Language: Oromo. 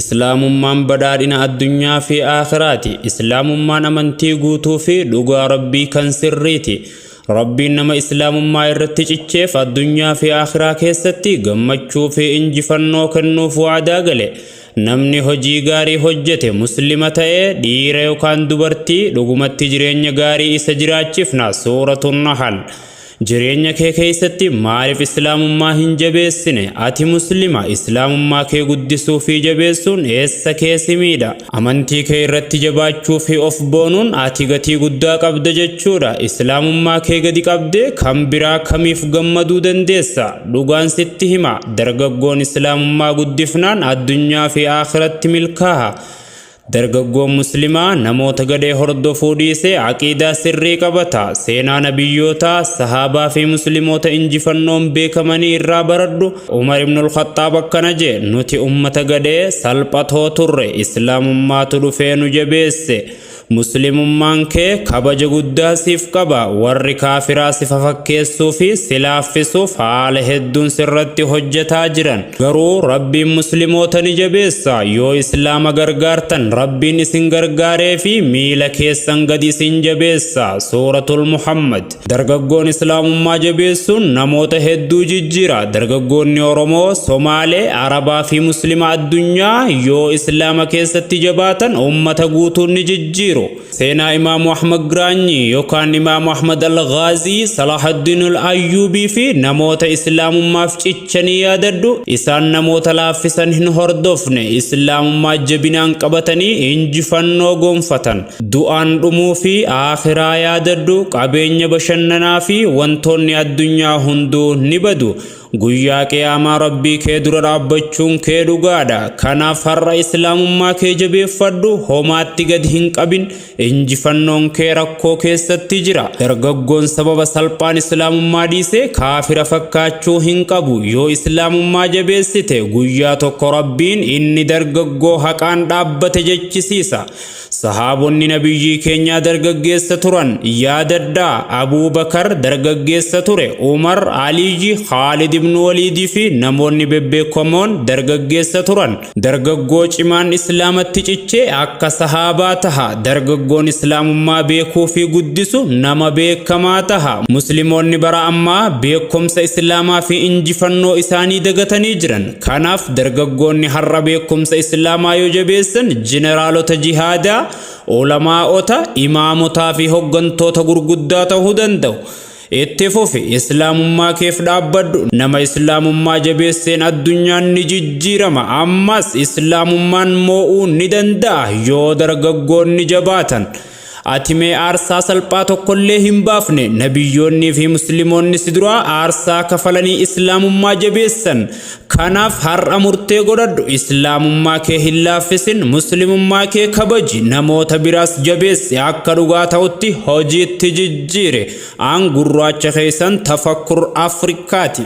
Islaamummaan badhaadhina addunyaa fi aakhiraati. Islaamummaan amantii guutuu fi dhugaa Rabbii kan sirriiti. Rabbiin nama Islaamummaa irratti cicheef addunyaa fi aakhiraa keessatti gammachuu fi injifannoo kennuuf waadaa gale. Namni hojii gaarii hojjete Muslima ta'ee dhiira yookaan dubartii dhugumatti jireenya gaarii isa jiraachifna. Suuratu Nahal. Jireenya kee keessatti maaliif Islaamummaa hin jabeessine? Ati Muslima, Islaamummaa kee guddisuu fi jabeessuun eessa kee si miidha? Amantii kee irratti jabaachuu fi of boonuun ati gatii guddaa qabda jechuudha. Islaamummaa kee gadi qabdee kan biraa kamiif gammaduu dandeessa? Dhugaan sitti hima, dargaggoon Islaamummaa guddifnaan addunyaa fi aakhiratti milkaaha. Dargaggoon Muslimaa namoota gadhee hordofuu dhiisee aqiidaa sirrii qabata. Seenaa nabiyyootaa, sahaabaa fi Muslimoota injifannoon beekamanii irraa baradhu. Umar ibn al-Khaxxaab akkana jee, Nuti ummata gadhee, salphatoo turre. Islaamummaatu dhufee nu jabeesse. Muslimummaan kee kabaja guddaa siif qaba. Warri kaafiraa si fafakkeessuu fi si laaffisuuf haala hedduun sirratti hojjataa jiran. Garuu Rabbiin Muslimoota ni jabeessa. Yoo Islaama gargaartan Rabbiin isin gargaaree fi miila keessan gadi isin jabeessa. Suuratul Muhammad. Dargaggoon Islaamummaa jabeessuun namoota hedduu jijjiira. Dargaggoonni Oromoo, Somaalee, Arabaa fi Muslima addunyaa yoo Islaama keessatti jabaatan ummata guutuu ni jijjiiru. Seenaa Imaamu Ahmad Giraanyi yookaan Imaamu Ahmad Al-Ghaazii, Salahaddin Al-Ayyuubii fi namoota Islaamummaaf cichanii yaadadhu. Isaan namoota laaffisan hin hordofne. Islaamummaa jabinaan qabatanii injifannoo gonfatan. Du'aan dhumuu fi aakhiraa yaadadhu. Qabeenya bashannanaa fi wantoonni addunyaa hunduu ni badu. Guyyaa Qiyaamaa Rabbii kee dura dhaabbachuun kee dhugaadha. Kanaaf har'a Islaamummaa kee jabeeffadhu, homaatti gad hin qabin. Injifannoon kee rakkoo keessatti jira. Dargaggoon sababa salphaan Islaamummaa dhiise kaafira fakkaachuu hin qabu. Yoo Islaamummaa jabeessite guyyaa tokko Rabbiin inni dargaggoo haqaan dhaabbate jechisiisa. Sahaabonni Nabiyyii keenyaa dargaggeessa turan. Yaadadhaa, Abuu Bakar dargaggeessa ture, Umar, Aliyyi, Khaalid ibn Waliid fi namoonni bebbeekamoon dargaggeessa turan. Dargaggoo cimaan Islaamatti ciche akka sahaabaa taha. Dargaggoon Islaamummaa beekuu fi guddisu nama beekamaa taha. Muslimoonni bara ammaa beekumsa Islaamaa fi injifannoo isaanii dagatanii jiran. Kanaaf dargaggoonni har'a beekumsa Islaamaa yoo jabeessan jeneraalota jihaadaa, ulamaa'ota, imaamotaa fi hoggantoota gurguddaa ta'uu danda'u. Itti fufi Islaamummaa keef dhaabbadhu. Nama Islaamummaa jabeesseen addunyaan ni jijjiirama. Ammas Islaamummaan moo'uu ni danda'a yoo dargaggoonni jabaatan. Ati mee aarsaa salphaa tokkollee hin baafne. Nabiyyoonnii fi Muslimoonni si duraa aarsaa kafalanii Islaamummaa jabeessan. Kanaaf har'a murtee godhadhu. Islaamummaa kee hin laaffisin, Muslimummaa kee kabaji, namoota biraas jabeessi, akka dhugaa ta'utti hojiitti jijjiiri. An gurraacha keessan Tafakkur Afrikaati.